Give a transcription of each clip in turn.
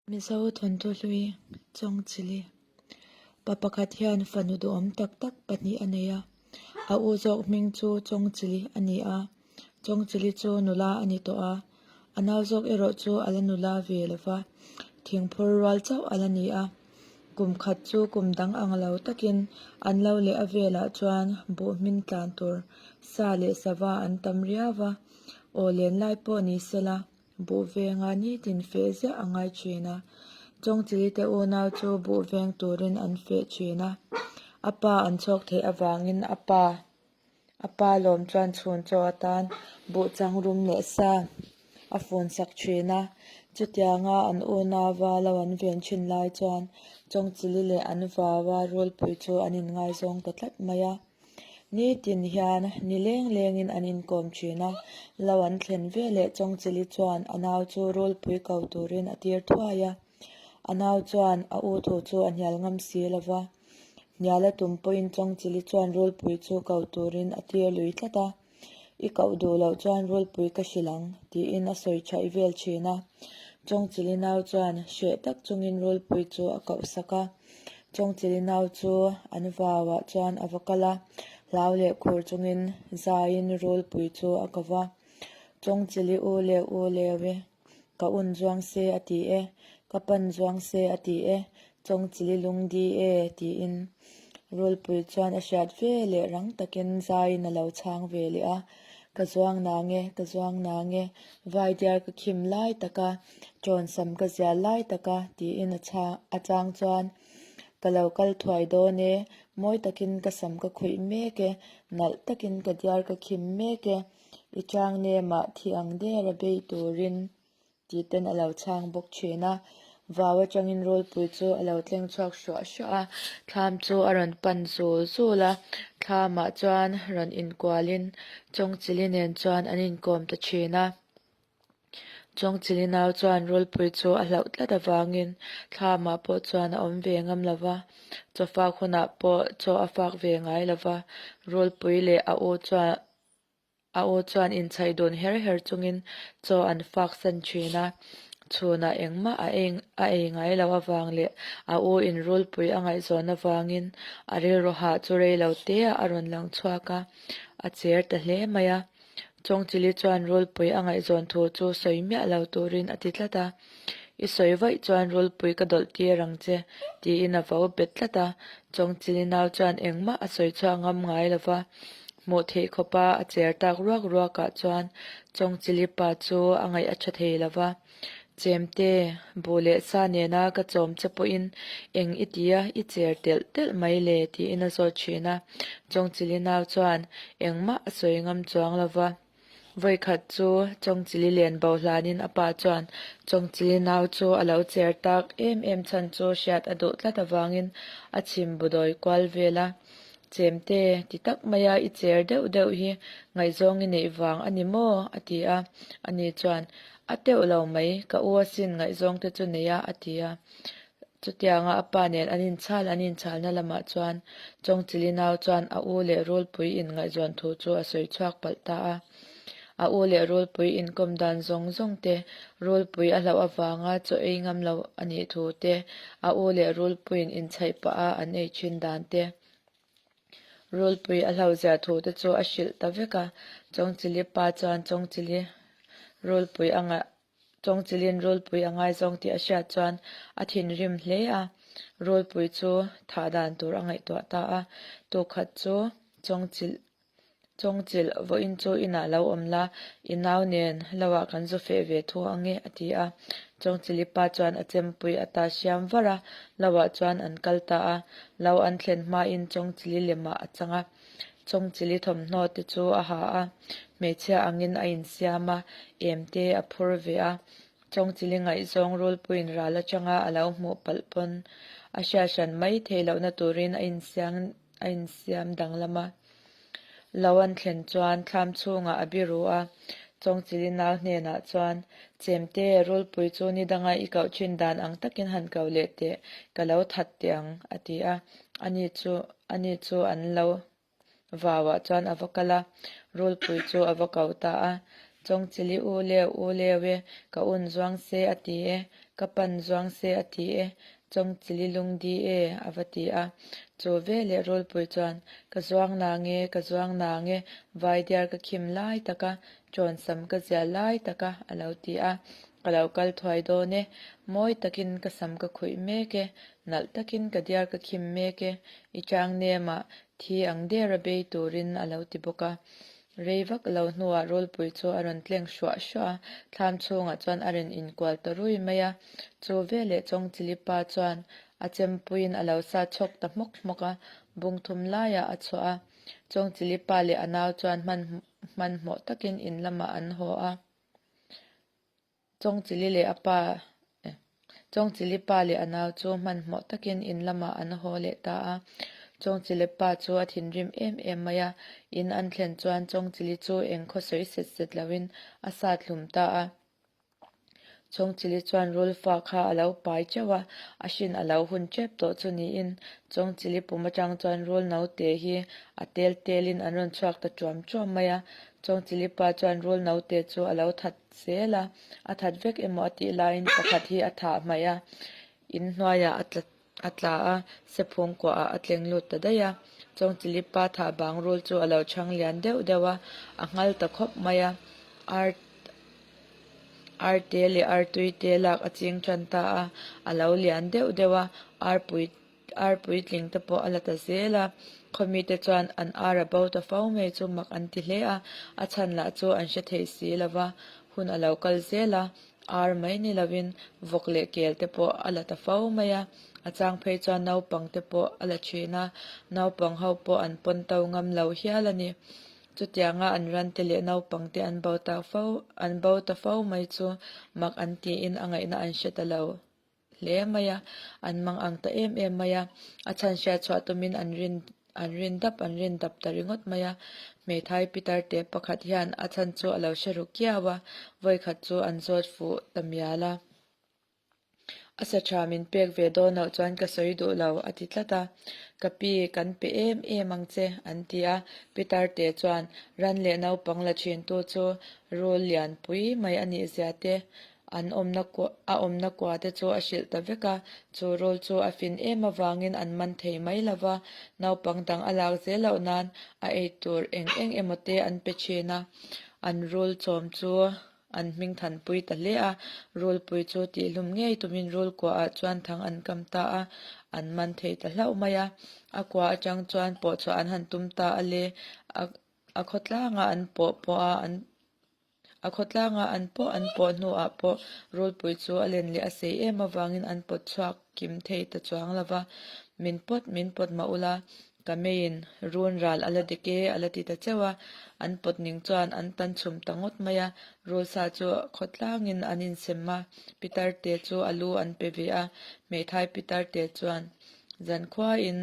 Mizo thawnthu hlui Chawngchili pa pakhat hian fanu duhawm tak tak pahnih a nei a, a u zawk hming chu Chawngchili a ni a, Chawngchili chu nula a ni tawh a, a nau zawk erawh chu a la nula ve lo va, thingphur rual chauh a la ni a, kum khat chu kum dang ang lo takin an lo leh a velah chuan buh hmin tlan tur sa leh sava an tam riau va, aw len lai pawh ni sela. Buh venga nitin feh ziah a ngai thin a, Chawngchili te unau chu buh veng turin an feh thin a, a pa an chhawk theih avangin a pa a pa lawm chuan chhun chaw atan buh chang rum leh sa a fun sak thin a, chutianga an unauva lo an ven thin lai chuan Chawngchili leh an vaua rulpui chu an inngaizawng ta tlat mai a. Nitin hian ni leng lengin an inkawm thin a, lo an thlen veleh Chawngchili chuan a nau chu rulpui ko turin a tir thuai a. A nau chuan a u thu chu a hnial ngam si lo va, hnial a tum pawhin Chawngchili chuan rulpui chu ko turin a tir lui tlat a. I koh duh loh chuan rulpui ka hrilh ang, tiin a sawi thaih vel thin a. Chawngchili nau chuan hreh tak chungin rulpui chu a koh sak a. Chawngchili nau chu an vauah chuan a va kal a, hlau leh khur chungin zaiin rulpui chu a ko va. Chawngchili u leh u leu e, ka un zuang se a ti e, ka pan zuang se a ti e, Chawngchili lungdi e tiin Rulpui chuan a hriat ve leh rang takin zaiin a lo chhang ve leh a, Ka zuang nang e, ka zuang nang e, vaidiar ka khim lai taka, ṭawnsam ka zial lai taka tiin a chhang a chang chuan Ka lo kal thuai dawn e, mawi takin ka sam ka khuih mek e, nalh takin ka diar ka khim mek e, i chang nemah thi ang der a bei turin tih ten a lo chhang bawk thin a. Vau atangin rulpui chu a lo tleng chhuak hruah hruah a, thlam chu a rawn pan zul zul a, thlamah chuan rawn inkualin Chawngchili nen chuan an inkawm ta thin a. Chawngchili nau chuan rulpui chu a hlauh tlat avangin thlamah pawh chuan a awm ve ngam lo va, chaw fak hunah pawh chaw a fak ve ngai lo va, rulpui leh a u chuan A aw chuan inchhaih dun her her chungin chaw an fak san thin a, chhunah engmah a ei a ei ngai loh avang leh a u in rulpui a ngaihzawn avangin a rilru hah chu rei lo te ah a rawn lang chhuak a, a cher ta hle mai a. Chawngchili chuan rulpui a ngaihzawn thu chu sawi miah lo turin a ti tlat a. I sawi vaih chuan rulpui ka dawlh tir ang che, tiin a vo bet tlat a. Chawngchili nau chuan engmah a sawi chhuak ngam ngai lo va, hmuh theih khawpa a cher tak ruak ruakah chuan Chawngchili pa chu a ngaih a tha thei lo va. Chemte, buh leh sa nena ka chawm che pawhin eng i ti a, i cher telh telh mai le, tiin a zawt thin a. Chawngchili nau chuan engmah a sawi ngam chuang lo va. Vawikhat chu Chawngchili len bo hlanin a pa chuan Chawngchili nau chu a lo cher tak em em chhan chu hriat a duh tlat avangin a chhim bu dawi kual vel a. Chemte, ti tak maia i cher deuh deuh hi ngaihzawng i neih vang a ni maw? a ti a. Ani chuan, A teuh lo mai, ka u asin ngaihzawng te chu nei a, a ti a. Chutianga a pa nen an inchhal an inchhalna lamah chuan Chawngchili nau chuan a u leh Rulpui inngaihzawn thu chu a sawi chhuak palh ta a. A u leh Rulpui inkawm dan zawng zawng te, Rulpui a hlauh avanga chaw ei ngam lo a nih thu te, a u leh Rulpuiin inchhaih pah a an ei thin dan te, Rulpui a hlauhzia thu te chu a hrilh ta vek a. Chawngchili pa chuan Chawngchili Rulpui a ngaih Chawngchilin Rulpui a ngaizawng tih a hriat chuan a thinrim hle a, Rulpui chu thah dan tur a ngaihtuah ta a. Tukhat chu Chawngchilh Chawngchilh vawiin chu inah lo awm la, i nau nen lo ah kan zu feh ve thu ang e, a ti a. Chawngchili pa chuan a chempui a ta hriam var a, lo ah chuan an kal ta a. Lo an thlen hmain Chawngchili lemah a chang a. Chawngchili thawmhnaw te chu a ha a, hmeichhia angin a insiam a, em te a phur ve a. Chawngchili ngaihzawng rulpuiin ral atanga a lo hmuh palh pawn a hriat hran mai theih lohna turin a insiam a insiam danglam a. Lo an thlen chuan thlam chhungah a biru a, Chawngchili nau hnenah chuan, Chemte, rulpui chu ni danga i koh thin dan ang takin han ko leh teh, ka lo that teh ang, a ti a. Ani chu ani chu an lo vauah chuan a va kal a, rulpui chu a va ko ta a. Chawngchili u leu u leu e, ka un zuang se a ti e. Ka pan zuang se a ti e, Chawngchili lungdi e, a va ti a. Chu veleh Rulpui chuan, Ka zuang nang e, ka zuang nang e, vaidiar ka khim lai tak a, ṭawnsam ka zial lai tak a, a lo ti a. Ka lo kal thuai dawn e, mawi takin ka sam ka khuih mek e, nalh takin ka diar ka khim mek e, i chang nemah thi ang der a bei turin a lo ti bawk a. Rei vak lo hnuah Rulpui chu a rawn tleng hruah hruah a, thlam chhungah chuan a rawn inkual ta rui mai a. Chu veleh Chawngchili pa chuan a chempuiin a lo sa chhawk ta hmawk hmawk a, bung thum laiah a chhuah a. Chawngchili pa leh a nau chuan hmanhmawh takin in lamah an haw a. Chawngchili leh a pa Chawngchili pa leh a nau chu hmanhmawh takin in lamah an haw leh ta a. Chawngchili pa chu a thinrim em em mai a, in an thlen chuan Chawngchili chu eng khaw sawi set set loin a sat hlum ta a. Chawngchili chuan Rulfa kha a lo pai teuh a, a hrin a lo hun tep tawh chu niin Chawngchili pum atang chuan Rul naute hi a tel telin an rawn chhuak ta tuam tuam mai a. Chawngchili pa chuan Rul naute chu a lo that zel a, a that vek emaw a tih laiin pakhat hi a thah hmaih a, in hnuaiah a tla a tla a, sephung kuahah a tleng lut ta daih a. Chawngchili pa thah bang rul chu a lo chhang lian deuh deuh a, a nghal ta khawp mai a, ar arte leh artui te lak a ching tan ta a, a lo lian deuh deuh a, arpui Ar puitling te pawh a la ta zel a, khawmite chuan an ar a bo ta fo mai chu mak an ti hle a, a chhan lah chu an hre thei si lo va, hun a lo kal zel a, ar mai ni lovin vawk leh kel te pawh a la ta fo mai a, a chang phei chuan naupang te pawh a la thin a, naupang ho pawh an pawn to ngam lo hial a ni. Chutianga an rante leh naupang te an bo ta fo an bo ta fo mai chu mak an tiin a ngaihna an hre ta lo. hle mai a, an mang ang ta em em mai a, a chhan hriat chhuah tumin an rin an rin dap an rin dap ta ringawt mai a, hmeithai pitar te pakhat hian a chhan chu a lo hre ru kiau a, vawikhat chu an zawt fuh ta mial a, a sa tha min pek ve dawn loh chuan ka sawi duh lo a ti tlat a, ka pi kan pe em em ang che an ti a, pitar te chuan ran leh naupang la thin tu chu rul lian pui mai a nih zia te An awmna kua a awmna kua te chu a hrilh ta vek a, chu rul chu a fin em avangin an man thei mai lo va, naupang dang a lak zel loh nan a ei tur eng eng emaw te an pe thin a, an rul chawm chu an hming thanpui ta hle a, rulpui chu tihhlum ngei tumin rul kuaah chuan thang an kam ta a, an man thei ta hlauh mai a, a kua atang chuan pawhchhuah an han tum ta a le, a a khawtlangah an pawh pawh a, an. A khawtlanga an pawh an pawh hnuah pawh rulpui chu a len leh a sei em avangin an pawt chhuak kim thei ta chuang lo va, Min pawt, min pawt mah ula, ka meiin run ral a la dik e, a la ti ta cheuh a. An pawt ning chuan an tan chhum ta ngawt mai a, rul sa chu khawtlangin an insem a, Pitar te chu a lu an pe ve a, hmeithai Pitar te chuan zankhuain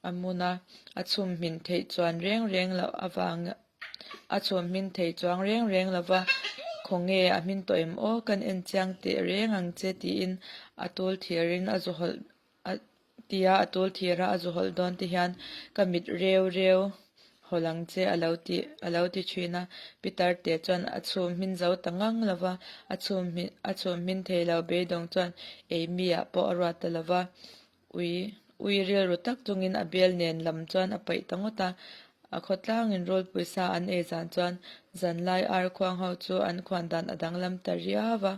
A hmun a, a chhum hmin theih chuan reng reng loh avang a chhum hmin thei chuang reng reng lo va, Khawnge a hmin tawh em aw, kan en chiang teh reng ang che tiin a tul thirin a zu hawlh a tia a tul thira a zu hawlh dawn te hian ka mit reu reu hawlh ang che a lo ti a lo ti thin a, Pitar te chuan a chhum hmin zo ta ngang lo va, a chhum hmin a chhum hmin thei lo beidawng chuan ei mi ah pawh a ruat ta lo va. Ui, ui rilru tak chungin a bel nen lam chuan a paih ta ngawt a. A khawtlangin rawlpui sa an ei zan chuan zanlai ar khuang ho chu an khuan dan a danglam ta riau a.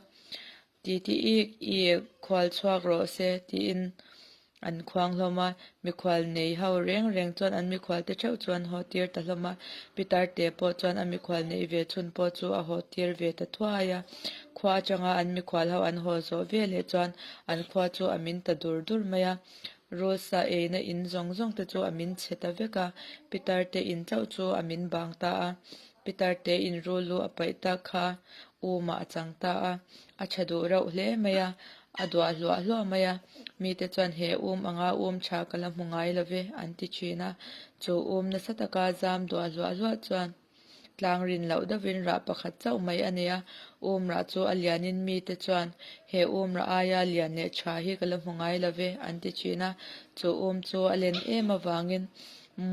Titi ik ik khual chhuak rawh se tiin an khuang hlawm a. Mikhual nei ho reng reng chuan an mikhual te theuh chu an haw tir ta hlawm a. Pitar te pawh chuan a mikhual neih ve chhun pawh chu a haw tir ve ta thuai a. Khua atanga an mikhual ho an haw zawh veleh chuan an khua chu a min ta dur dur mai a, rul sa eina in zawng zawng te chu a min chhe ta vek a, Pitar te in chauh chu a min bang ta a, Pitar te in rul lu a paih tak kha umah a chang ta a, a tha duh reuh hle mai a, a duah hluah hluah mai a, mite chuan he um anga um tha ka la hmu ngai lo ve an ti thin a, chu um nasa taka zam duah hluah hluah chuan. Tlang rin loh deuhin rah pakhat chauh mai a nei a, um rah chu a lianin mite chuan he um rah aia lian leh tha hi ka la hmu ngai lo ve an ti thin a, chu um chu a len em avangin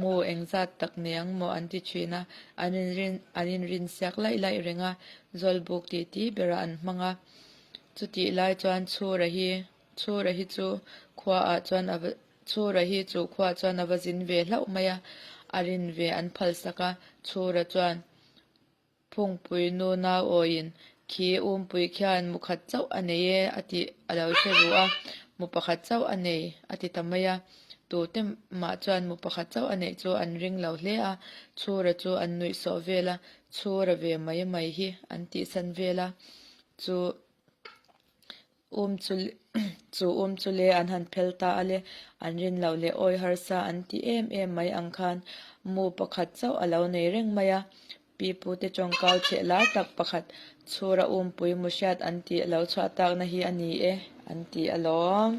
mu engzat tak nei ang maw an ti thin a, an inrin an inrin siak laih laih reng a, zawlbuk titi berah an hmang a. Chutih lai chuan Chhura hi Chhura hi chu khuaah chuan a va Chhura hi chu khuaah chuan a va zin ve hlauh mai a, a rin ve an phalsak a. Chhura chuan Phungpui nu nau awiin khi umpui khian mu khat chauh a nei e a tih a lo hre ru a, mu pakhat chauh a nei a ti ta mai a. Tute mah chuan mu pakhat chauh a neih chu an ring lo hle a, Chhura chu an nuih sawh vel a, Chhura ve mai mai hi an tihsan vel a, chu um chu chu um chu le an han phel ta a le, an rin loh leh awi harsa an ti em em mai ang khan mu pakhat chauh a lo nei reng mai a, Pi pute tawngkau chheh lar tak pakhat Chhura umpui mu hriat an tih lo chhuah takna hi a ni e an ti alawm.